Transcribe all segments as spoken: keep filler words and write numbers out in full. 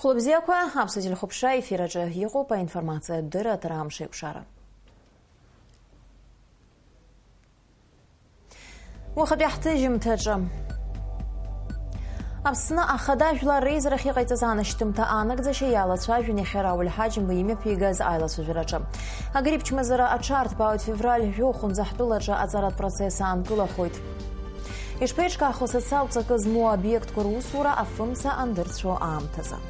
Хәлыбзиақәа, аԥсуа телехәаԥшра ефир аҿы иҟоуп аинформациатә дырра аҭара амш еиқәшара. Уахатәи ҳҭыжьымҭаҿы. Аԥсны ахада жәлар реизарахь иҟаиҵаз анашьҭымҭа анагӡашьа иалацәажәон иахьа Рауль Ҳаџьымба имҩаԥигаз аилацәажәараҿы. Агрипп чмазара аҽарҭбаауеит, февраль жәохәынӡа ҳтәылаҿы аҵаратә процесс аанкылахоит. Ишԥеиҿкаахо социалтә ҵакы змоу аобиектқәа русура афымца андырцәо аамҭазы?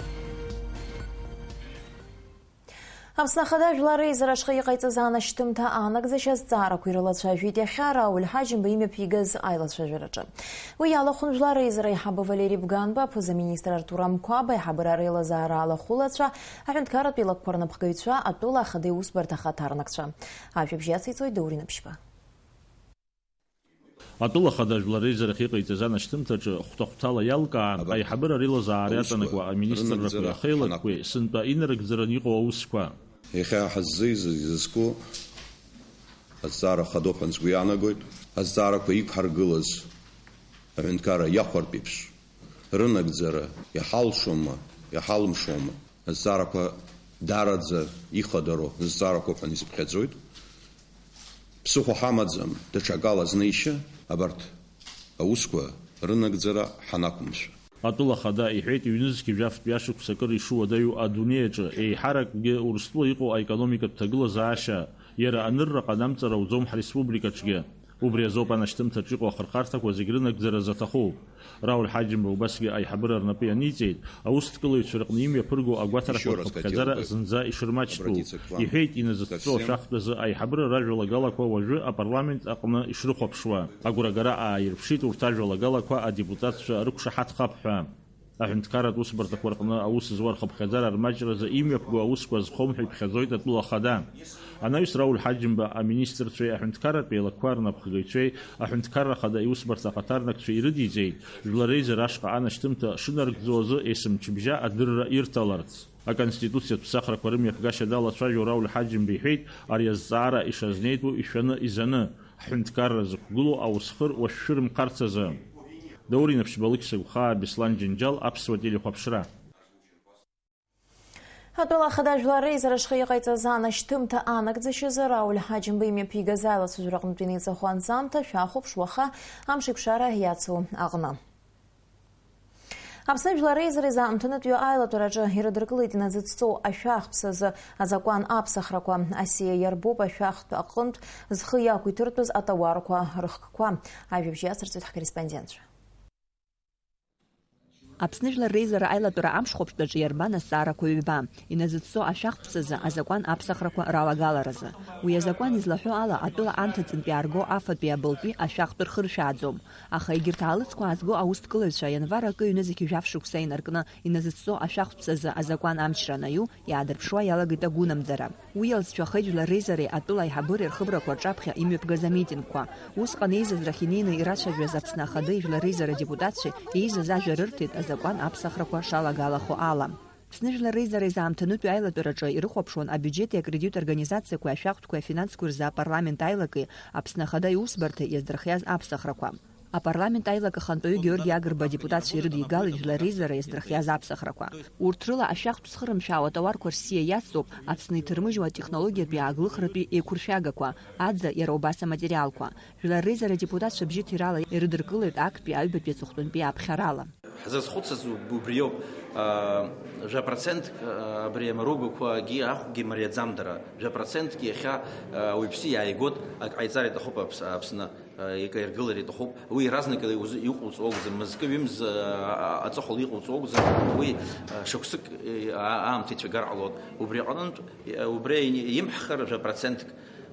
Аԥсны Ахада Жәлар Реизара ашҟа иҟаиҵаз анашьҭымҭа анагӡашьа азҵаарақәа ирылацәажәеит иахьа Рауль Ҳаџьымба имҩаԥигаз аилацәажәараҿы. Уи иалахәын Жәлар Реизара аиҳабы Валери Бганба, аԥыза-министр Артур Амқәаба, аиҳабыра реилазаара алахәылацәа, аҳәынҭқарратә еилакқәа рнапхгаҩцәа, атәыла ахада иусбарҭа ахаҭарнакцәа. Ажәабжь иациҵоит Даур Инаԥшьба. Атәыла Ахада Жәлар Реизарахь иҟаиҵаз анашьҭымҭаҿы хәҭа-хәҭала иалкаан, абар, аиҳабыра реилазаара аусқәа, иаҵанакуа аминистррақәеи рынагӡара ахеилакқәеи ҳанақәшәа, сынтәа инарыгӡараны иҟоу аусқәа. Иахьа ҳаззыҩыз изызку азҵаара хадоуп ҳәа сгәы иаанагоит. Азҵаарақәа иқәҳаргылаз аҳәынҭқарра иахәартә еиԥш, рынагӡара иҳалшома, иҳалымшома? Азҵаарақәа даараӡа ихадароу зҵаарақәоуп ҳәа исыԥхьаӡоит. Ԥсыхәа ҳамаӡам даҽакала знеишьа абарҭ аусқәа рынагӡара ҳанақәымшәа. Атәыла Ахада иҳәеит, ҩнызқь жәафтәи ашықәс акыр ишуадаҩу адунеи аҿы, еиҳаракгьы Урыстәыла иҟоу аекономикатә ҭагылазаашьа, иара анырра ҟанамҵар ауӡом ҳреспубликаҿгьы. Убри азоуп анашьҭымҭаҿ иҟоу ахырхарҭақәа зегь рынагӡара заҭаху. Рауль Ҳаџьымба убасгьы аиҳабыра рнапы ианиҵеит, аусҭкылаҩцәа рҟны имҩаԥырго агәаҭарақәа рхыԥхьаӡара зынӡа ишырмаҷӡоу. Иҳәеит, иназыцәҵо ашәахтә азы аиҳабыра ражәалагалақәа уажәы апарламент аҟны ишрыхәаԥшуа. Агәрагара ааирԥшит урҭ ажәалагалақәа адепутатцәа рықәшаҳаҭхап ҳәа. Аҳәынҭқарратә усбарҭақәа рҟны аус зуа рхыԥхьаӡара рмаҷразы имҩаԥго аусқәа зхом ҳәа иԥхьаӡоит атәыла ахада. Анаҩс Рауль Ҳаџьымба аминистрцәеи аҳәынҭқарратә еилакқәа рнапхгаҩцәеи аҳәынҭқарра ахада иусбарҭа ахаҭарнакцәа ирыдиҵеит, Жәлар Реизара ашҟа анашьҭымҭа шынарыгӡо азы есымчыбжьа адырра ирҭаларц. Аконституциатә ԥсахрақәа рымҩаԥгашьа далацәажәо Рауль Ҳаџьымба иҳәеит, ари азҵаара ишазнеитәу ишәаны изаны, ҳҳәынҭқарра зықәгылоу аусхыр уашәшәырымхарц азы. Даур Инаԥшьба, Алықьса Гәхаа, Беслан Џьынџьал, Аԥсуа телехәаԥшра. Атәыла Ахада Жәлар Реизара ашҟа иҟаиҵаз анашьҭымҭа анагӡашьазы Рауль Ҳаџьымба имҩаԥигаз аилацәажәара аҟынтә инеиҵахо анҵамҭа шәахәаԥш уаха амшеиқәшара иацу аҟны. Аԥсны Жәлар Реизара изаамҭанытәиу аилатәараҿы ирыдыркылеит иназыцҵоу ашәахԥс азы азакәан аԥсахрақәа. Асиа иарбоуп ашәахтә аҟынтә зхы иақәиҭыртәыз атауарқәа рыхкқәа. Ажәабжь иацырҵоит ҳкорреспондентцәа. Аԥсны Жәлар Реизара аилатәара амшхәаԥштәаҿы иарбан азҵаарақәа ҩба, иназыцҵо ашәахтә ԥсазы азакәан аԥсахрақәа ралагаларазы. Уи азакәан излаҳәо ала, атәыла анҭыҵынтә иаарго афатәи абылтәи ашәахтә рхыршәааӡом. Аха егьырҭ аалыҵқәа аазго аусҭкылаҩцәа ианвар акы ҩнызқь жәаф шықәса инаркны иназыцҵо ашәахтә ԥсазы азакәан амчра анаиу, иаадырԥшуа иалагеит агәынамӡара. Уи иалҵшәахеит Жәлар Реизареи атәыла аиҳабыреи рхыбрақәа рҿаԥхьа имҩаԥгаз амитингқәа. Усҟан еизаз рахь инеины ирацәажәаз Аԥсны Ахадеи Жәлар Реизара адепутатцәеи еизаз ажәа рырҭеит азакәан аԥсахрақәа шалагалахо ала. Аԥсны Жәлар Реизара изаамҭанытәи аилатәараҿы ирыхәаԥшуан абиуџьети акредитутә организациақәеи ашәахтәқәеи афинансқәеи рзы апарламент аилаки Аԥсны Ахада иусбарҭеи иаздырхиаз аԥсахрақәа. Апарламент аилак ахантәаҩы Георги Агрба адепутатцәа ирыдигалеит Жәлар Реизара иаздырхиаз аԥсахрақәа. Урҭ рыла ашәахтә зхырымшәаауа атауарқәа рсиа иацҵоуп Аԥсны иҭырмыжьуа атехнологиатәи ааглыхратәи еиқәыршәагақәа, аӡа, иара убас аматериалқәа. Жәлар Реизара адепутатцәа бжьыҭирала ирыдыркылеит актәи аҩбатәи аҵыхәтәантәи аԥхьарала. Ҳзызхәыцыз убриоуп, аа, жәа процентк, аа, абри амаругақәагьы ахәгьы мариаӡам дара. Жәа процентк иахьа, аа, ауаҩԥсы иааигот, ак ҟаиҵар иҭахуп Аԥс-, Аԥсны. Икаиргылар иҭахуп. Уи иаразнак узы-, иҟауҵо акәӡам, мызкы-ҩымз, а, а, аҵыхәала иҟауҵо акәӡам. Уи, а, шықәсык, а, аамҭа ицәагар ҟалоит. Убри аҟнынтә, а, убри имҳхыр, жәа процентк,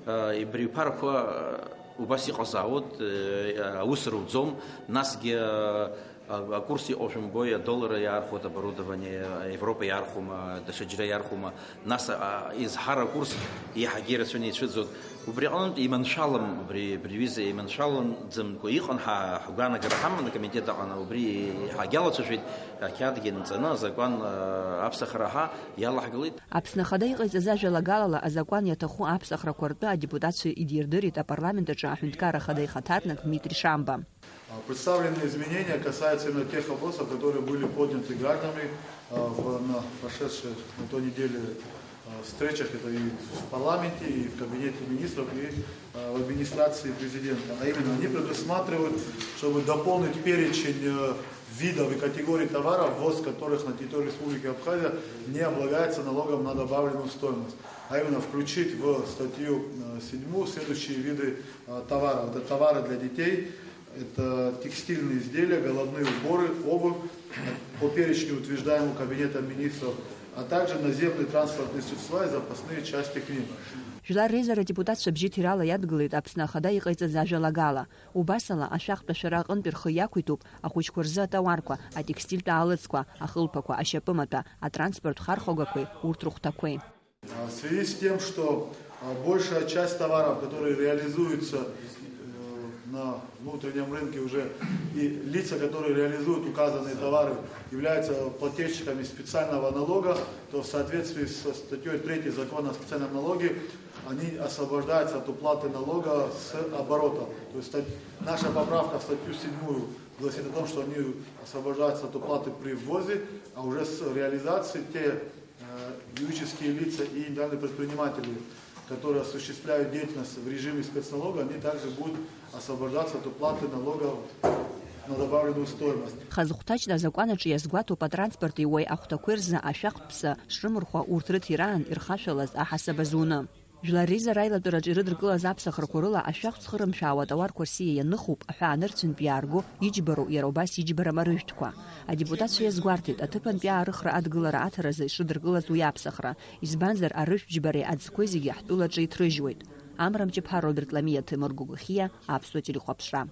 а, абри иԥарақәа, а, убас иҟазаауеит, а, аус руӡом, насгьы, а, а, акурс иҟоу шәымбои, адоллар иаархәоит, оборудование, а, Европа иаархәома, даҽа џьара иаархәома. Нас, а, изҳар акурс иаҳагьы ирацәаны ицәыӡуан. Убри аҟнытә иманшәалам, убри, абри аҩыза иманшәалаӡамкәа иҟан ҳа-, ҳгәаанагара ҳаман акомитет аҟны, убри иаҳагьы алацәажәеит, ақьаадгьы нҵаны, азакәан, а, аԥсахра ҳа иалаҳгалеит. Аԥсны Ахада иҟаиҵаз ажәалагалала, азакәан иаҭаху аԥсахрақәа ртәы адепутатцәа идирдырит апарламент аҿы аҳәынҭқарра ахада ихаҭарнак Дмитри Шамба. А, представленные изменения касаются именно тех вопросов, которые были подняты гражданами, а, в, на прошедшей, на той неделе, а, встречах, это и в парламенте, и в кабинете министров, и, а, в администрации президента. А именно, они предусматривают, чтобы дополнить перечень, э, видов и категорий товаров, ввоз которых на территории Республики Абхазия не облагается налогом на добавленную стоимость. А именно, включить в статью, э, седьмую следующие виды, э, товаров. Это товары для детей, это текстильные изделия, головные уборы, обувь, по перечню, утверждаемому Кабинетом министров, а также наземные транспортные средства и запасные части к ним. Жәлар реизара адепутатцәа бжьыҭирала иадгылеит Аԥсны Ахада иҟаиҵаз ажәалагала. Убасала, ашәахтә ашәара аҟынтәи рхы иақәиҭуп ахәыҷқәа рзы атауарқәа, атекстильтә аалыҵқәа, ахылԥақәа, ашьапымаҭәа, атранспорт хархәагақәеи урҭ рыхәҭақәеи. А, в связи с тем, что, а, большая часть товаров, которые реализуются, э, на внутреннем рынке уже, и лица, которые реализуют указанные товары, являются плательщиками специального налога, то в соответствии со статьей третьей закона о специальном налоге они освобождаются от уплаты налога с оборота. То есть стать-, наша поправка в статью седьмую гласит о том, что они освобождаются от уплаты при ввозе, а уже с реализации те, э, юридические лица и индивидуальные предприниматели, которые осуществляют деятельность в режиме спецналога, они также будут освобождаться от уплаты налога на добавленную стоимость. Хазы хәҭаҷны азакәан аҿы иазгәаҭоуп атранспорти уаҩ ахәҭақәеи рзы ашәахтә ԥсы шрымырхәа урҭ рыҭираан ирхашәалаз аҳасаб азуны. Жәлар реизара аилатәараҿы ирыдыркылаз аԥсахрақәа рыла ашәахтә зхырымшәаауа атауарқәа рсиа ианыхуп, аҳәаа анырцәынтә иаарго, иџьбароу иара убас иџьбара амарыжәтәқәа. Адепутатцәа иазгәарҭеит, аҭыԥантәи аарыхра адгылара аҭаразы ишрыдыркылаз уи аԥсахра, избанзар, арыжәтә џьбареи аӡқәеи зегьы ҳтәылаҿы иҭрыжьуеит. Амра Мҷыԥҳа, Роберт Ламиа, Ҭемыр Гәыгәхиа, Аԥсуа телехәаԥшра.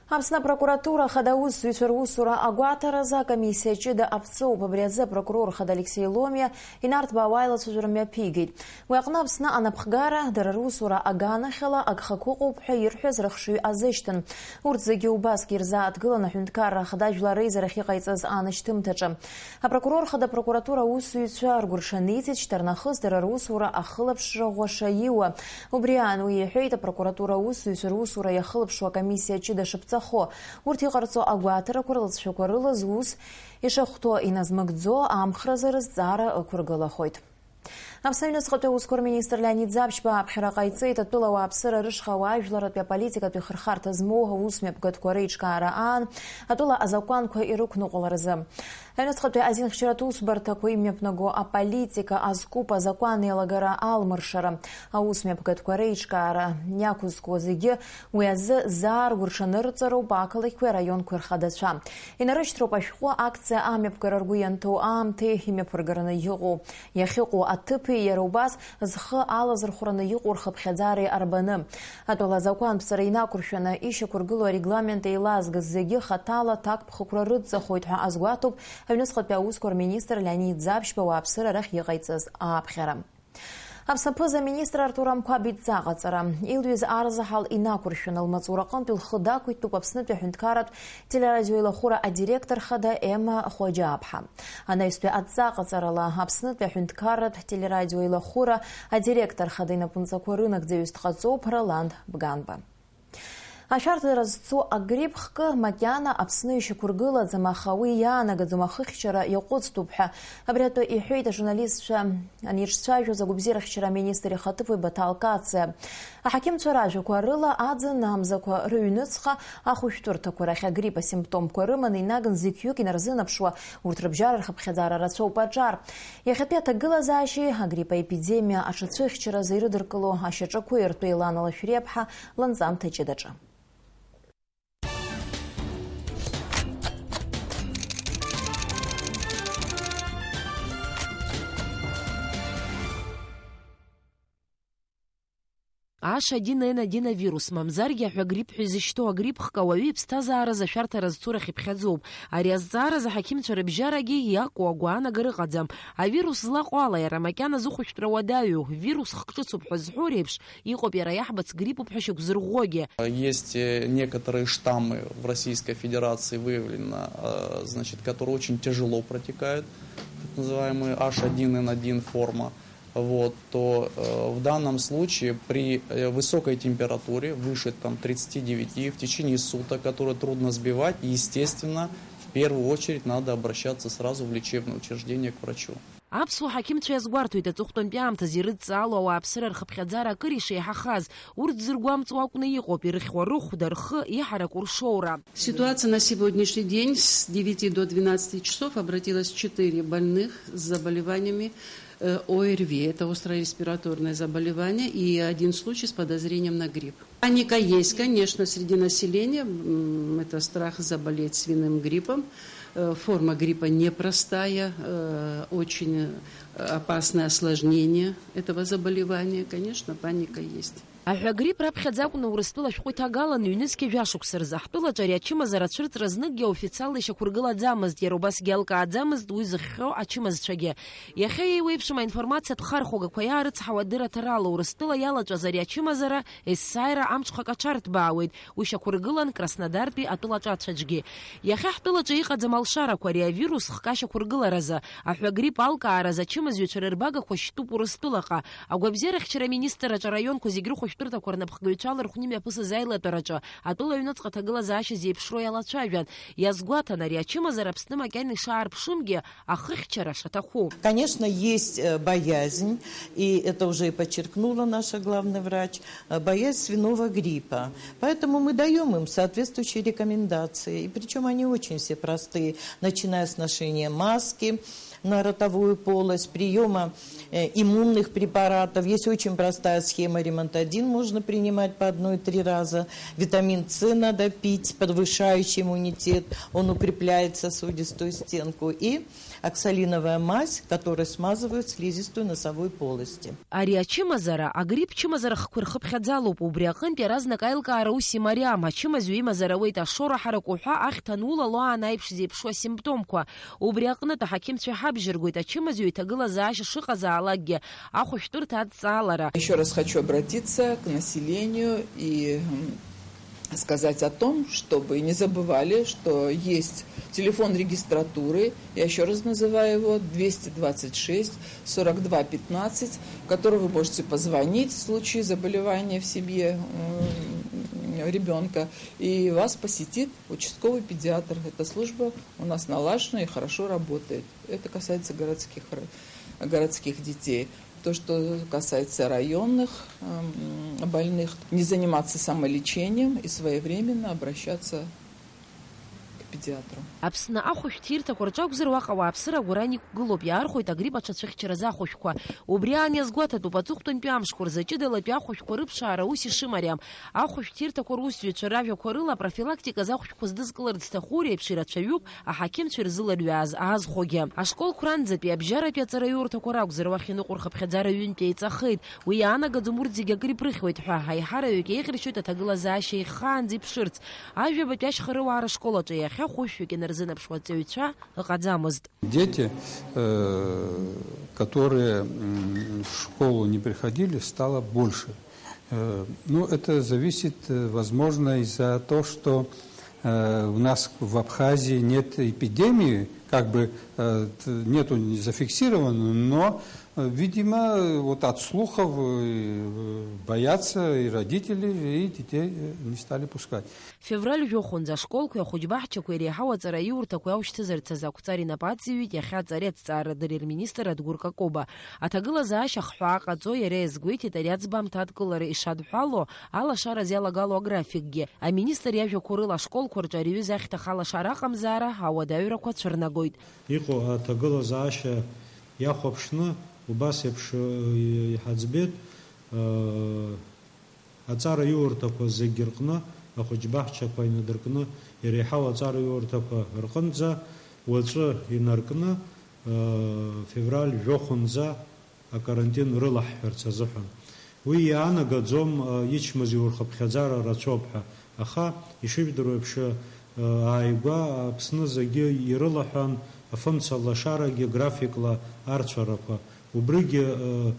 Аԥсны апрокуратура ахада аусзуҩцәа русура агәаҭаразы акомиссиа ҷыда аԥҵоуп. Абри азы апрокурор хада Алексеи Ломиа инарҭбаауа аилацәажәара мҩаԥигеит. Уи аҟны Аԥсны анапхгара, дара русура аганахьала агхақәа ыҟоуп ҳәа ирҳәаз рыхшыҩ азышьҭын. Урҭ зегьы убасгьы ирзааҭгылан аҳәынҭқарра ахада Жәлар реизарахь иҟаиҵаз анашьҭымҭаҿы. Апрокурор хада апрокуратура аусзуҩцәа ргәырҽаниҵеит шьҭарнахыс дара русура ахылаԥшра ӷәаша иуа. Убри аан уи иҳәеит апрокуратура аусзуҩцәа русура иахылаԥшуа акомиссиа ҷыда шыԥҵахо. Урҭ иҟарҵо агәаҭарақәа рлҵшәақәа рыла зус ишахәҭоу иназмыгӡо амхразы рызҵаара ықәыргылахоит. Аԥсны аҩныҵҟатәи аусқәа рминистр Леонид Ӡаԥшьба аԥхьара ҟаиҵеит атәыла ауааԥсыра рышҟа ауаажәларратәи аполитикатәи хырхарҭа змоу аусмҩаԥгатәқәа реиҿкаара аан, атәыла азакәанқәа ирықәныҟәаларазы. Аҩныҵҟатәи азинхьчаратә усбарҭақәа имҩаԥнаго аполитика азкуп азакәан еилагара алмыршара, аусмҩаԥгатәқәа реиҿкаара иақәызкуа зегьы уи азы заа ргәырҽанырҵароуп ақалақьқәеи араионқәеи рхадацәа. Инарышьҭроуп ашәҟәы акциа амҩаԥгара ргәы ианҭоу аамҭеи имҩаԥыргараны иҟоу, иахьыҟоу аҭыԥи иара убас зхы алазырхәраны иҟоу рхыԥхьаӡареи арбаны. Атәыла азакәантәҵара инақәыршәаны ишьақәыргылоу арегламент еилазгаз зегьы хаҭала ҭакԥхықәра рыдҵахоит ҳәа азгәаҭоуп аҩныҵҟатәи аусқәа рминистр Леонид Ӡаԥшьба ауааԥсыра рахь иҟаиҵаз ааԥхьара. Аԥсны аԥыза-министр Артур Амқәаб идҵа аҟаҵара. Илҩыз арзаҳал инақәыршәаны лмаҵураҟынтә лхы дақәиҭтәуп Аԥснытәи аҳәынҭқарратә телерадиоеилахәыра адиректор хада Емма Хоџьааԥҳа. Анаҩстәи адҵа аҟаҵарала Аԥснытәи аҳәынҭқарратә телерадиоеилахәыра адиректор хада инапынҵақәа рынагӡаҩыс дҟаҵоуп Роланд Бганба. Ашәарҭара зцу агрипп хкы макьана Аԥсны ишьақәыргылаӡам, аха уи иаанагаӡом ахыхьчара иаҟәыҵтәуп ҳәа. Абри атәы иҳәеит ажурналистцәа анирҿцәажәоз агәабзиарахьчара аминистр ихаҭыԥуаҩ Баҭал Кациа. Аҳақьымцәа ражәақәа рыла аӡын амзақәа рыҩныҵҟа ахәышәтәырҭақәа рахь агрипп асимптомқәа рыманы инаган зықьҩык инарзынаԥшуа, урҭ рыбжьара рхыԥхьаӡара рацәоуп аҿар. Иахьатәи аҭагылазаашьеи агрипп аепидемиа аҽацәыхьчаразы ирыдыркыло ашьаҿақәеи ртәы еиланала Шәриаԥҳа ланҵамҭа ҷыдаҿы. H один N один авирус, мамзаргьы аҳәагрипп ҳәа изышьҭоу агрипп хк ауаҩы иԥсҭазааразы ашәарҭара зцу рахь иԥхьаӡоуп. Ари азҵааразы аҳақьымцәа рыбжьарагьы иакәу агәаанагара ыҟаӡам. Авирус злаҟоу ала иара макьана зыхәышәтәра уадаҩу, вирус хк ҿыцуп ҳәа зҳәо реиԥш, иҟоуп иара иаҳбац гриппуп ҳәа шьақәзырӷәӷәогьы. Есть, э, некоторые штаммы в Российской Федерации выявлено, э, значит, которые очень тяжело протекают, так называемые H один N один форма. вот, то э, в данном случае при э, высокой температуре, выше там тридцати девяти, в течение суток, которую трудно сбивать, естественно, в первую очередь надо обращаться сразу в лечебное учреждение к врачу. Аԥсуа ҳақьымцәа иазгәарҭоит аҵыхәтәантәи аамҭазы ирыдҵаало ауааԥсыра рхыԥхьаӡара акыр ишеиҳахаз. Урҭ зыргәамҵуа акәны иҟоуп, ирыхьуа рыхәда, рхы, иҳараку ршоура. Ситуация на сегодняшний день с девяти до двенадцати часов обратилось четыре больных с заболеваниями э, ОРВИ, это острое респираторное заболевание, и один случай с подозрением на грипп. Паника есть, конечно, среди населения. М, Это страх заболеть свиным гриппом. Э, Форма гриппа непростая, э, очень э, опасное осложнение этого заболевания. Конечно, паника есть. Аҳәа агрипп раԥхьаӡа акәны Урыстәыла ашәҟәы иҭагалан ҩнызқьи жәашықәса рзы. Ҳтәылаҿы ари ачымазара ацәырҵра зныкгьы официалла ишьақәыргылаӡамызт, иара убасгьы алкааӡамызт уи зыхҟьо ачымазцәагьы. Иахьа еиуеиԥшым аинформациатә хархәагақәа иаарыцҳауа адырраҭарала Урыстәыла иалаҵәаз ари ачымазара есааира амҽхак аҽарҭбаауеит, уи шьақәыргылан Краснодартәи атәылаҿацәаҿгьы. Иахьа ҳтәылаҿы иҟаӡам алшарақәа ари авирус хкы ашьақәыргыларазы, аҳәа агрипп алкааразы ачымазаҩцәа рырбагақәа шьтәуп Урыстәылаҟа. Агәабзиарахьчара аминистрраҿы араионқәа зегь рыхәышәтәырҭақәа рнапхгаҩцәала рхәны имҩаԥысыз аилатәараҿы атәыла аҩныҵҟа аҭагылазаашьа зеиԥшроу иалацәажәан, иазгәаҭан, ари ачымазара Аԥсны макьана ишаарԥшымгьы, ахыхьчара шаҭаху. Конечно, есть э, боязнь, и это уже и подчеркнула наша главный врач, э, боязнь свиного гриппа. Поэтому мы даём им соответствующие рекомендации. И причём они очень все простые, начиная с ношения маски на ротовую полость, приёма э, иммунных препаратов. Есть очень простая схема ремонт один, можно принимать по одной-три раза. Витамин С надо пить, подвышающий иммунитет, он укрепляет сосудистую стенку. И оксалиновая мазь, которая смазывает слизистую носовой полости. Ари ачымазара, агрипп чымазара хкқәа ирхыԥхьаӡалоуп, убри аҟынтә иаразнак аилкаара ус имариам, ачымазаҩ имазар ауеит ашоура ҳараку ҳәа ахьҭа анулало аан аиԥш зеиԥшу асимптомқәа. Убри аҟнытә аҳақьымцәа иҳабжьаргоит ачымазаҩ иҭагылазаашьа шыҟазаалакгьы ахәышәтәырҭа адҵаалара. Ещё раз хочу обратиться к населению и м, сказать о том, чтобы не забывали, что есть телефон регистратуры, я ещё раз называю его, двести двадцать шесть сорок два пятнадцать, который вы можете позвонить в случае заболевания в семье м, ребёнка, и вас посетит участковый педиатр. Эта служба у нас налажена и хорошо работает. Это касается городских, ра- городских детей. То, что касается районных м, больных, не заниматься самолечением и своевременно обращаться к педиатру. Аԥсны ахәышәтәырҭақәа рҿы акәзар, уаҟа ауааԥсыра агәаран иқәгылоуп, иаархәоит агрипп аҽацәыхьчаразы ахәышәқәа. Убри аан иазгәаҭатәуп аҵыхәтәантәи амшқәа рзы ҷыдалатәи ахәышәқәа рыԥшаара ус ишымариам. Ахәышәтәырҭақәа русзуҩцәа ражәақәа рыла, апрофилактиказы ахәшәқәа здызкыларц зҭаху реиԥш ирацәаҩуп, аҳақьымцәа ирзыларҩааз аазхәогьы. Ашколқәа ранӡатәи абжьаратәи аҵараиурҭақәа ракәзар, уахь иныҟәо рхыԥхьаӡара ҩынтә еиҵахеит. Уи иаанагаӡом урҭ зегьы акыр иԥрыхьуеит ҳәа, аиҳараҩык еиӷьыршьоит аҭагылазаашьа ихаанӡа иԥшырц. Ажәабатәи ашьхарыуаара школ аҿы иахьа хәышәҩык инарзынаԥшуа аҵаҩцәа ыҟаӡамызт. Дети, э, которые м, в школу не приходили, стало больше. Э, Ну, это зависит, э, возможно, из-за того, что э, у нас в Абхазии нет эпидемии, как бы э, т- нету зафиксированной, но, э, видимо, вот от слухов э, боятся и родители, и детей э, не стали пускать. Февраль жәохәынӡа ашколқәеи ахәыҷбаҳчақәеи реиҳау аҵараиурҭақәеи аушьҭызарц азы ақәҵара инапы аҵаҩит иахьа аҵареи аҭҵаарадырреи рминистр Адгәыр Какоба. Аҭагылазаашьа ахҳәаа ҟаҵо иара иазгәеиҭеит ари аӡбамҭа адкылара ишадҳәало, алашараз иалагало аграфикгьы. Аминистр иажәақәа рыла ашколқәа рҿы ари аҩыза ахьҭаха алашара аҟамзаара ауадаҩрақәа цәырнагоит. Иҟоу аҭагылазаашьа иахәаԥшны убас еиԥш, э, иҳаӡбеит, э, Аҵараиурҭақәа зегьы рҟны, ахәыҷбаҳчақәа инадыркны, иреиҳау аҵараиурҭақәа рҟынӡа уаҵәы инаркны, февраль жәохәынӡа акарантин рылаҳҳәарц азыҳәан. Уи иаанагаӡом ичмазаҩу рхыԥхьаӡара рацәоуп ҳәа, аха, ишыжәдыруа еиԥш, ааигәа Аԥсны зегьы ирылаҳәан афымца лашарагьы графикла арцәарақәа. Убригьы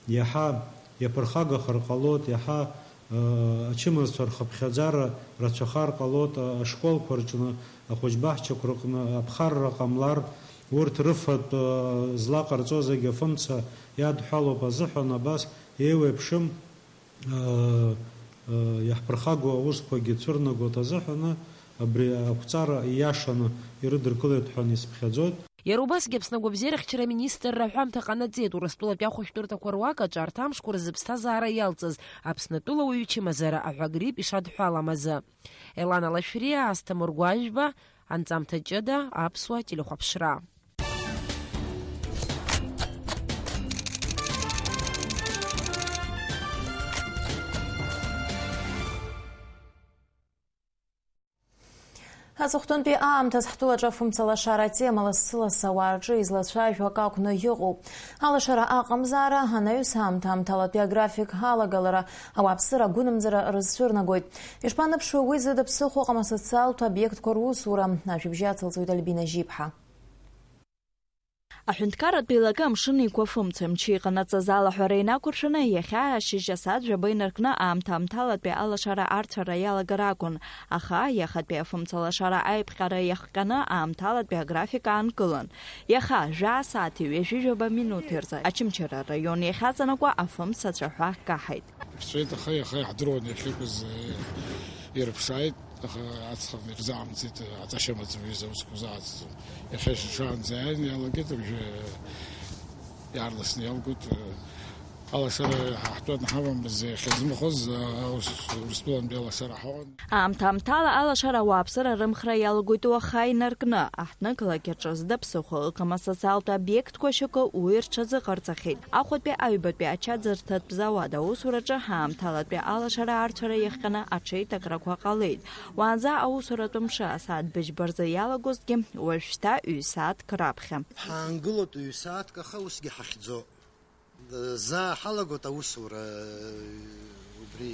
иаҳа иаԥырхагахар ҟалоит, иаҳа, ыы, ачымазцәа рхыԥхьаӡара рацәахар ҟалоит, ы, ашколқәа рҿы, ахәыҷбаҳчақәа рҟны аԥхарра ҟамлар, Урҭ рыфатә, э, злаҟарҵо зегьы афымца иадҳәалоуп азыҳәан абас еиуеиԥшым, э, э, иаҳԥырхагоу аусқәагьы цәырнагоит азыҳәаны абри ақәҵара ииашаны ирыдыркылеит ҳәа исыԥхьаӡоит. Иара убасгьы Аԥсны агәабзиарахьчара аминистрра аҳәамҭа ҟанаҵеит, Урыстәылатәи ахәышәтәырҭақәа руак аҿы арҭ амшқәа рзы ԥсҭазаара иалҵыз Аԥснытәыла уаҩы чымазара аҳәа грипп ишадҳәалам азы. Елана Лашәриа, Асҭамыр Гәажәба, анҵамҭа ҷыда, аԥсуа телехәаԥшра. Аҵыхәтәантәи аамҭаз ҳтәылаҿы афымца лашара атема лассы-лассы ауаа рҿы излацәажәо акы акәны иҟоуп. Алашара аҟамзаара анаҩс аамҭа-аамҭалатәи аграфик алагалара, ауааԥсыра агәынамӡара рызцәырнагоит. Ишԥаныԥшуеи уи зыда ԥсыхәа ыҟам асоциалтә обиектқәа русура? Ажәабжь ацылҵоит Альбина Жьиԥҳа. Аҳәынҭқарратә еилакы амшын еиқәа афымца мчы иҟанаҵаз алаҳәара инақәыршәаны, иахьа ашьыжь асааҭ жәаба инаркны аамҭа-аамҭалатәи алашара арцәара иалагар акәын, аха иахатәи афымца лашара аиԥҟьара иахҟьаны аамҭалатәи аграфик аанкылан. Иаха жәа-сааҭи ҩажәи жәаба минуҭи рзы Очамчыра араион иахьаҵанакуа афымца цәаҳәа каҳаит. Ԥҵәеит, аха иаха иаҳдыруан иахьықәыз, э, ирыԥшааит, аха аҵх ирзаамҵит, аҵашьа маӡам, ҩыза аусқәа узааҵӡом. Иахьа шаанӡа иааины иалагеит, уажәы иаарласны иалгоит. Алашара ҳаҳтәы анҳамамыз, иахьазымхоз, аус Урыстәылантәи алашара ҳауан. Аамҭа-аамҭала алашара ауааԥсыра рымхра иалагоит уаха инаркны. Аҳҭнықалақь аҿы зда ԥсыхәа ыҟам асоциалтә обиектқәа шьоукы уи рҽазыҟарҵахьеит. Ахәатәи аҩбатәи ачаӡырҭатә зауад аусураҿы ҳаамҭалатәи алашара арцәара иахҟьаны аҽеиҭакрақәа ҟалеит. Уаанӡа аусуратә мшы асааҭ быжьба рзы иалагозҭгьы, уажәшьҭа ҩ-сааҭк раԥхьа. Ҳаангылоит ҩ-сааҭк, аха усгьы ҳахьӡо. Заа ҳалагоит аусура, убри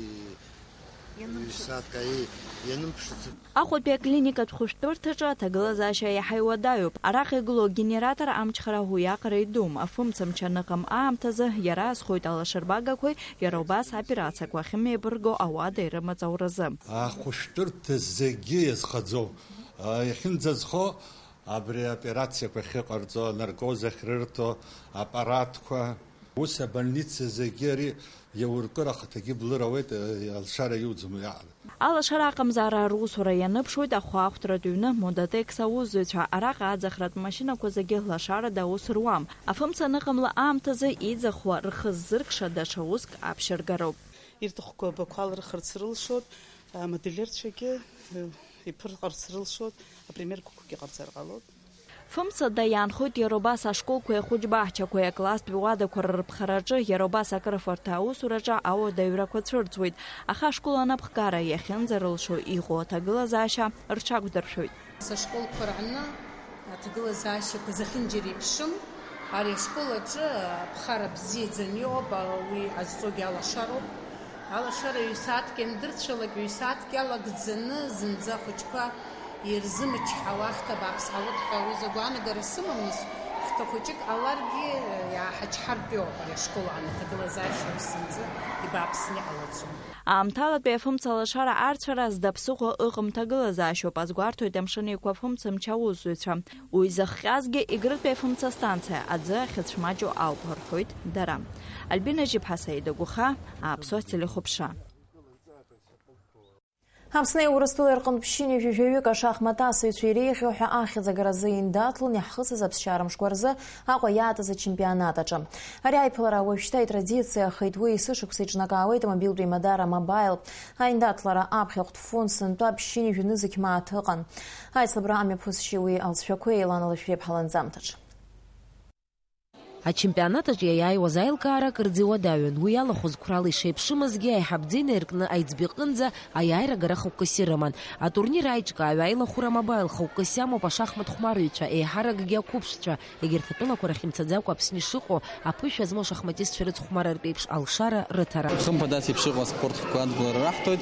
ҩ-сааҭк, аи, ианымԥшӡо. Аҟәатәи аклиникатә хәышәтәырҭаҿы аҭагылазаашьа иаҳа иуадаҩуп. Араҟа игылоу агенератор амчхара уиаҟара идум. Афымца мчы аныҟам аамҭазы иара азхоит алашарбагақәеи иара убас аоперациақәа ахьымеибырго ауада ирымаз ауразы. Ахәышәтәырҭа зегьы иазхаӡоу, а, иахьынӡазхо, абри аоперациақәа ахьыҟарҵо, анаркоз ахьрырҭо аппаратқәа, ус абольница зегьы ари иауркыр ахаҭагьы блыр ауеит, э, алшара иуӡом уи аҟара. Алашара аҟамзаара русура ианыԥшуеит ахәаахәҭратә ҩны Модатекс аусзуҩцәа. Араҟа аӡахратә машьынақәа зегьы лашарада аус руам. Афымца аныҟамла аамҭазы иӡахуа, рхы ззыркша даҽа уск аԥшьыргароуп. Ирҭахқәоу абақәа алырхырц рылшоит, амодельерцәагьы, э, иԥырҟарц рылшоит, апример қәақәгьы ҟарҵар ҟалоит. Фымца даиаанхоит иара убас ашколқәеи ахәыҷбаҳчақәеи акласстә уадақәа рырԥхараҿы, иара убас акрыфарҭа аусураҿы ауадаҩрақәа цәырҵуеит, аха ашкол анапхгара иахьынӡарылшо иҟоу аҭагылазаашьа рҽақәдыршәоит. Сашколқәа рҟны аҭагылазаашьақәа зехьынџьара еиԥшым, ари ашкол аҿы аԥхара бзиаӡаны иҟоуп, уи ҟазҵогьы алашароуп. Алашара ҩ-сааҭк иандырцәалак, ҩ-сааҭк иалагӡаны зынӡа ахәыҷқәа ирзымчҳауа ахьҭа бааԥс ҳауеит ҳәа аҩыза агәаанагара сымам, нас хәҭа хәыҷык ҟаларгьы иааҳачҳартәиоуп ари ашкол аан аҭагылазаашьа ус зынӡа ибааԥсны иҟалаӡом. Аамҭалатәи афымца лашара арцәара зда ԥсыхәа ыҟам ҭагылазаашьоуп, азгәарҭоит Амшын Еиқәа афымца мчы аусзуҩцәа. Уи зыхҟьазгьы Егрытәи афымца станциа аӡы ахьыцәмаҷу ауп, рҳәоит дара. Альбина Жьыԥҳа, Саида Гәыха, Аԥсуа телехәаԥшра. Аԥсни Урыстәылеи рҟынтә ԥшьынҩажәи жәаҩык ашахмат асыҩцәа иреиӷьу ҳәа ахьӡ агаразы еиндаҭлон иаҳхысыз аԥсшьара мшқәа рзы Аҟәа иаатыз ачемпионат аҿы. Ари аиԥылара уажәшьҭа итрадициахеит, уи есышықәса иҿнакаауеит амобилтә еимадара Мобаил. Аиндаҭлара аԥхьахәтә фон сынтәа ԥшьынҩажәи нызқь мааҭ ыҟан. Аицлабра амҩаԥысшьеи уи алҵшәақәеи Елана Лашәриаԥҳа ланҵамҭаҿы. Ачемпионат аҿы иаиааиуаз аилкаара акырӡа иуадаҩын. Уи алахәыз қәрала ишеиԥшымызгьы, аиҳабӡа инаиркны аиҵбы иҟынӡа аиааира агара хықәкыс ирыман. Атурнир аиҿкааҩ аилахәыра Мобаил хықәкыс иамоуп ашахмат хәмарыҩцәа, еиҳаракгьы ақәыԥшцәа. Егьырҭ атәылақәа рахь имцаӡакәа Аԥсны ишыҟоу, аԥышәа змоу ашахматистцәа рыцхәмарартә еиԥш алшара рыҭара. Хымԥада еиԥш иҟоу аспорт шәҟәқәа адгылара раҳҭоит.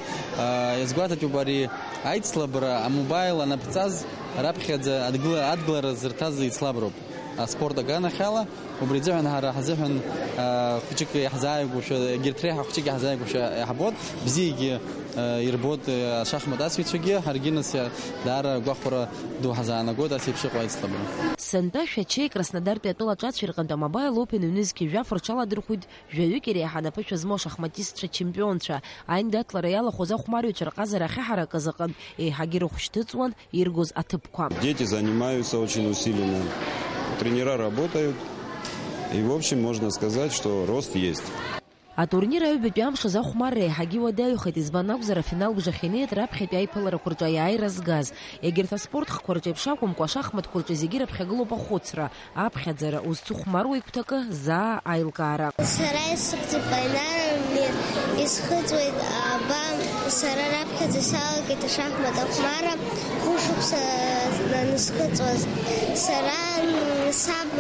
Иазгәаҭатәуп ари аицлабра, амобаил анаԥҵаз раԥхьаӡа адгыла-, адгылара зырҭаз еицлаброуп. Аспорт аганахьала, убри азыҳәан ҳара ҳазыҳәан, а, хәыҷык иаҳзааигәоушәа, егьырҭ реиҳа хәыҷык иаҳзааигәоушәа иаҳбоит, бзиагьы, а, ирбоит, а, ашахмат асыҩцәагьы, ҳаргьы нас иа-, даара агәахәара ду ҳазаанагоит ас еиԥш иҟоу аицлабра. Сынтәа Шәачеи Краснодартәи атәыла аҿацәеи рҟынтә амобаил опен ҩнызқьи жәаф рҽаладырхәит, жәаҩык иреиҳа анапышәа змоу ашахматистцәа чемпионцәа, аиндаҭлара иалахәыз ахәмарҩцәа рҟазара ахьаҳаракыз аҟынтә еиҳагьы рыхә шьҭыҵуан иргоз аҭыԥқәа. Дети занимаются очень усиленно, тренера работают, и, в общем, можно сказать, что рост есть. Атурнир аҩбатәи амш азы ахәмарра еиҳагьы иуадаҩхеит, избан акәзар, афинал бжахь инеит раԥхьатәи аиԥыларақәа рҿы аиааира згаз. Егьырҭ аспорт хкқәа рҿы еиԥш акәымкәа, ашахматқәа рҿы зегьы раԥхьагылоуп ахәыцра, аԥхьаӡара, узцу хәмаруа игәҭакы, заа аилкаара. Сара исыхьӡуп Аинара Амир, исхыҵуеит аба, сара раԥхьаӡа салагеит ашахмат ахәмарра, хәышықәса анысхыҵуаз. Сара саб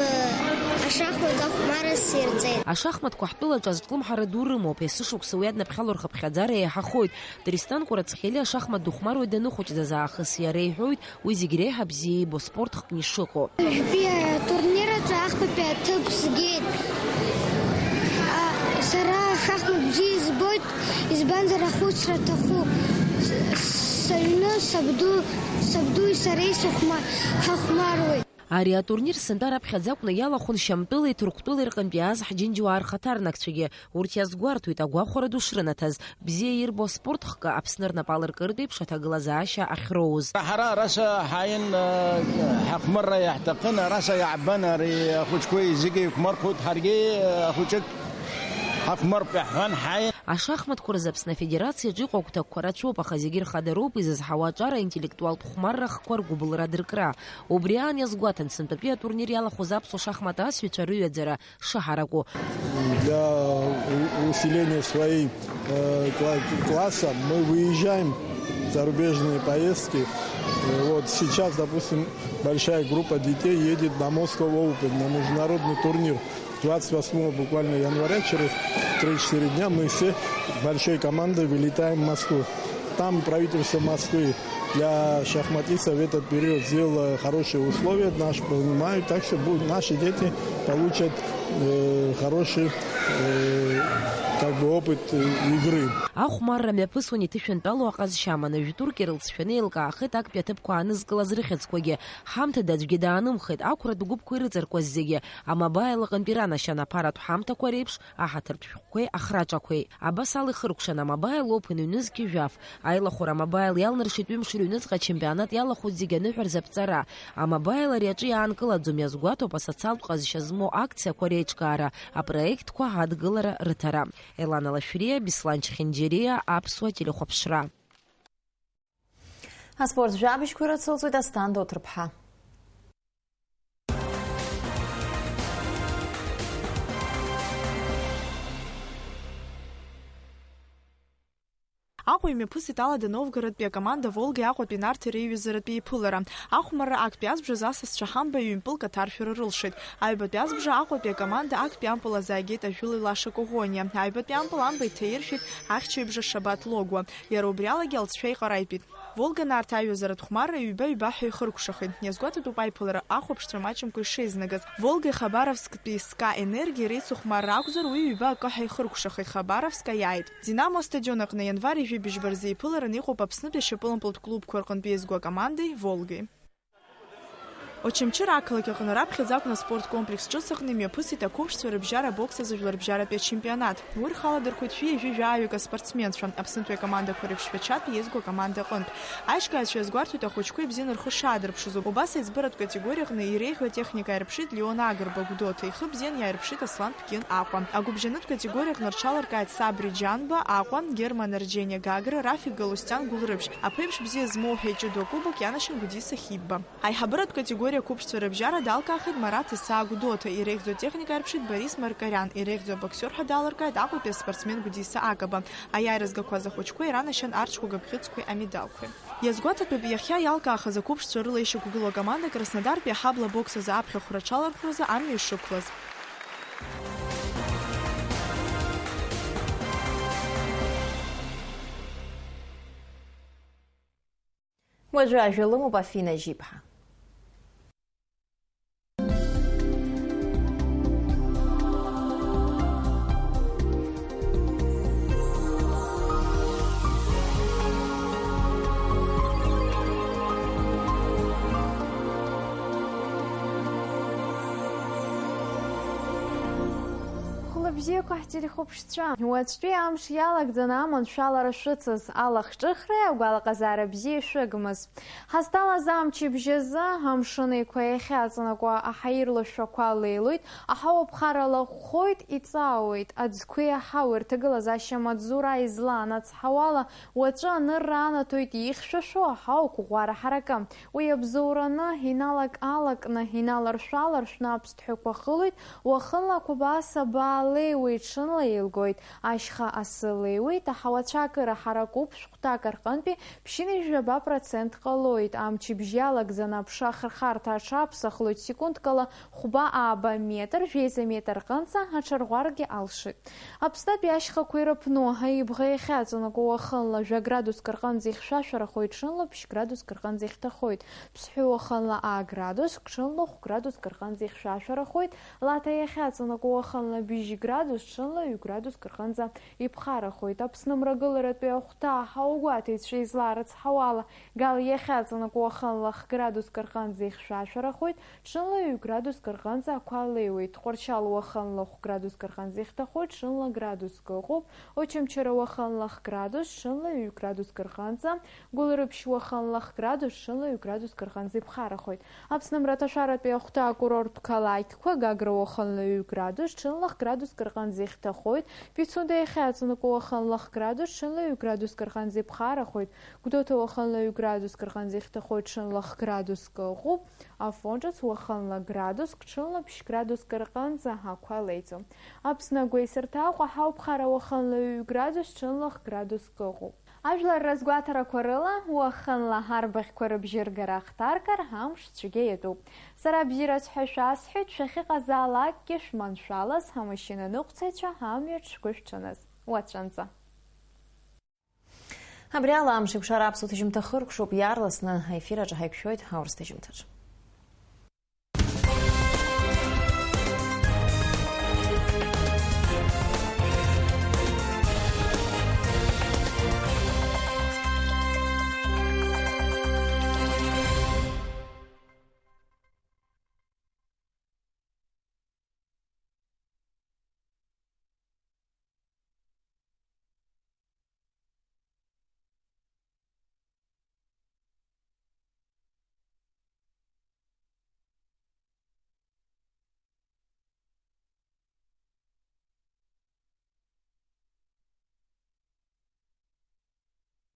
ашахмат ахәмарра сирҵеит. Ашахматқәа ҳтәылаҿы азҿлымҳара ду рымоуп, есышықәса уи аднаԥхьало рхыԥхьаӡара еиҳахоит. Тристан Кәарацхели ашахмат дыхәмаруеит даныхәыҷӡаз аахыс, иара иҳәоит, уи зегь реиҳа бзиа иибо спорт хкны ишыҟоу. Ҩажәи атурнир аҿы ахԥатәи аҭыԥ згеит. А, сара ашахмат бзиа избоит, избанзар ахәыцра аҭахуп. С-, сыҩны сабду, сабдуи сареи сыхәма-, ҳахәмаруеит. Ари атурнир сынтәа раԥхьаӡа акәны иалахәын Шьамтәылеи Ҭырқәтәылеи рҟынтә иааз ҳџьынџьуаа рхаҭарнакцәагьы. Урҭ иазгәарҭоит агәахәара ду шрынаҭаз, бзиа ирбо аспорт хкы Аԥсны рнапы алыркыртә еиԥш аҭагылазаашьа ахьроуз. Ҳара араша ҳааин, э, ҳахәмарра иаҳҭахын, араша иаҳбан, ари ахәыҷқәеи зегьы еиқәмархәыт, ҳаргьы, э, ахәыҷык ҳахәмартә иаҳҳәан ҳааин. Ашахматқәа рзы Аԥсны Афедерациаҿы иҟоу агәҭакқәа рацәоуп, аха зегьы рхадароуп изызҳауа аҿар аинтеллектуалтә хәмарра хкқәа ргәыбылра дыркра. Убри аан иазгәаҭан, сынтәатәи атурнир иалахәыз аԥсуа шахмат асҩцәа рыҩаӡара шаҳараку. Для у-, усиления своей, э, кла-, класса мы выезжаем в зарубежные поездки. Э, вот сейчас, допустим, большая группа детей едет на Moscow Open, на международный турнир. Двадцать восьмого буквально января, через три-четыре дня, мы все большой командой вылетаем в Москву. Там правительство Москвы для шахматистов в этот период сделало хорошие условия, наши понимают, так что будут, наши дети получат, э, хороший, э, как бы опыт, э, игры. Ахәмарра мҩаԥысуан иҭышәынтәалоу аҟазшьа аманы, жәтәырк ирылҵшәаны еилкаахеит актәи аҭыԥқәа аанызкылаз рыхьӡқәагьы. Ҳамҭада аӡәгьы даанымхеит, ақәратә гәыԥқәа ирыҵаркуаз зегьы амобаил аҟынтә иранашьан аԥаратә ҳамҭақәа реиԥш, аҳаҭыртә шәҟәқәеи ахраҿақәеи. Абас ала ихыркәшан амобаил опен ҩнызқьи жәаф. Аилахәара амобаил иалнаршеит ҩымш рыҩныҵҟа ачемпионат иалахәыз зегьы аныҳәа рзы аԥҵара. Амобаил ари аҿы иаанкылаӡом, иазгәаҭоуп асоциалтә ҟазшьа змоу акциақәа реиҿкаара, апроектқәа адгылара рыҭара. Елана Лашәриа, Беслан Чхинџьириа, Аԥсуа телехәаԥшра. Аспорт жәабжьқәа ирыцылҵоит Асҭанда Оҭырԥҳа. Аҟәа имҩаԥысит Алада Новгородтәи акоманда Волгеи Аҟәатәи Нарҭи реиҩызаратәи еиԥылара. Ахәмарра актәи азбжазы асасцәа ҳамба ҩ-пылк аҭаршәара рылшеит. Аҩбатәи азбжа Аҟәатәи акоманда актәи ампыл азы аагеит ажәылеи Лаша Коӷониа. Аҩбатәи ампыл амба иҭаиршәит ахьчаҩбжа Шабаҭ Логуа. Иара убри алагьы алҵшәа иҟараитәит. Волга Нарҭ аиҩызаратә хәмарра ҩба-ҩба ҳәа ихыркәшахеит. Иазгәаҭатәуп аиԥылара ахәаԥшцәа маҷымкәа ишеизнагаз. Волгеи Хабаровсктәи СКА Енергиа реицыхәмарра акәзар, уи ҩба акы ҳәа ихыркәшахеит, Хабаровск аиааит. Динамо астадион аҟны ианвар ижәибжьба рзы еиԥылараны иҟоуп Аԥснытәи ашьапылампылтә клубқәа рҟынтә еизго акомандеи Волгеи. Очамчыра ақалақь аҟны раԥхьаӡа акәны аспорт комплекс ҿыц аҟны имҩаԥысит ақәыԥшцәа рыбжьара абокс азы жәларбжьаратәи ачемпионат. Уи рхаладырхәит шәи ҩажәи жәаҩык аспортсменцәа, Аԥснытәи акомандақәа реиԥш Шәачатәи иеизго акоманда аҟынтә. Аиҿкааҩцәа иазгәарҭоит ахәыҷқәа ибзианы рхы шаадырԥшыз. Убас аиҵбыратә категориа аҟны иреиӷьу атехника ааирԥшит Леон Агрба Гәдоуҭа, ихы бзианы иааирԥшит Аслан Ԥкин Аҟәа. Агәыбжьанытә категориа аҟны рҽаларкааит Сабри Џьанба Аҟәа, Герман Арџьениа Гагра, Рафик Галустиан Гәылрыԥшь. Аԥеиԥш бзиа змоу ҳәа иҷыдоу акубок ианашьан Гәдиса Хибба. Аиҳабыратә категориа ақәыԥшцәа рыбжьара далкаахеит Мараҭ Исаа Гәдоуҭа, иреиӷьӡоу атехника аарԥшит Борис Маркариан, иреиӷьӡоу абоксиор ҳәа далыркааит Аҟәатәи аспортсмен Гәдиса Агрба. Аиааира згақәаз ахәыҷқәа иранашьан арҽхәага бӷьыцқәеи амедалқәеи. Иазгәаҭатәуп, иахьа иалкаахаз ақәыԥшцәа рыла ишьақәгылоу акоманда Краснодартәи аҳабла абокс азы аԥхьахәра аҽалархәразы амҩа ишықәлаз. Уажәы ажәа лымоуп Афина Жьиԥҳа. Бзиақәа ҳтелехәаԥшцәа, уаҵәтәи амш иалагӡаны аманшәалара шәыцыз, алахҿыхреи агәалаҟазаара бзиеи шәыгмыз. Ҳазҭалаз амчыбжь азы амшын еиқәа иахьаҵанакуа аҳаирла шәақәа леилоит, аҳауа ԥхара лаӷәӷәоит, иҵаауеит, аӡқәеи аҳауеи рҭагылазаашьа маҵзура излаанацҳауала, уаҵәы анырра анаҭоит ихьшәашәо аҳауа қәыӷәӷәара ҳаракы. Уи абзоураны, иналак-алакны, иналаршә-ааларшәны аԥсҭҳәақәа хылоит, уахынла ақәабаа сабаа леиуеит, ҽынла еилгоит, ашьха асы леиуеит, аҳауацәа акыра ҳаракуп, шәҟәҭак рҟынтәи ԥшьынҩажәаба процент ҟалоит, амчыбжь иалагӡаны аԥша ахырхарҭа аҽаԥсахлоит, секундкала хәба-ааба метр, жәеиза метр рҟынӡа аҽарӷәӷәаргьы алшоит. Аԥснытәи ашьхақәа ирыԥну, аибӷа иахьаҵанакуа уахынла жәа-градуск рҟынӡа ихьшәашәарахоит, ҽынла ԥшь-градуск рҟынӡа ихьҭахоит. Ԥсҳәы уахынла аа-градуск, ҽынла хә-градуск рҟынӡа ихьшәашәарахоит. Лаҭа иахьаҵанакуа уахынла быжь-градус, ҽынла ҩ-градуск рҟынӡа иԥхарахоит. Аԥсны мрагыларатәи ахәҭа, ҳауагәаҭеицәа изларыцҳауала, Гал иахьаҵанакуа уахынла хә-градуск рҟынӡа ихьшәашәарахоит, ҽынла ҩ-градуск рҟынӡа ақәа леиуеит. Тҟәарчал уахынла хә-градуск рҟынӡа ихьҭахоит, ҽынла градуск ыҟоуп. Очамчыра уахынла хә-градус, ҽынла ҩ-градуск рҟынӡа. Гәылрыԥшь уахынла хә-градус, ҽынла ҩ-градуск рҟынӡа иԥхарахоит. Аԥсны мраҭашәаратәи ахәҭа акурорттә қалақьқәа, Гагра уахынла ҩ-градус, ҽынла хә-градуск рҟынӡа ихьҭахоит. Пицунда иахьаҵанакуа уахынла хә-градус, ҽынла ҩ-градуск рҟынӡа иԥхарахоит. Гәдоуҭа уахынла ҩ-градуск рҟынӡа ихьҭахоит, ҽынла хә-градуск ыҟоуп. Афон ҿыц уахынла градуск, ҽынла ԥшь-градуск рҟынӡа ақәа леиӡом. Аԥсны агәеисырҭа Аҟәа ҳауԥхара уахынла ҩ-градус, ҽынла хә-градуск ыҟоуп. Ажәлар разгәаҭарақәа рыла, уахынла арбаӷьқәа рыбжьы ргара ахҭаркыр, амш цәгьа иатәуп. Сара бзиараз ҳәа шәасҳәеит, шәахьыҟазаалакгьы шәманшәалаз, ҳамашьына ныҟәцаҩцәа амҩаҿ шәгәы шәҽаныз. Уаҵәынӡа. Абри ала амш еиқәшара аԥсуа ҭыжьымҭа хыркәшоуп, иаарласны аефир аҿы ҳаиқәшәоит аурыс ҭыжьымҭаҿ.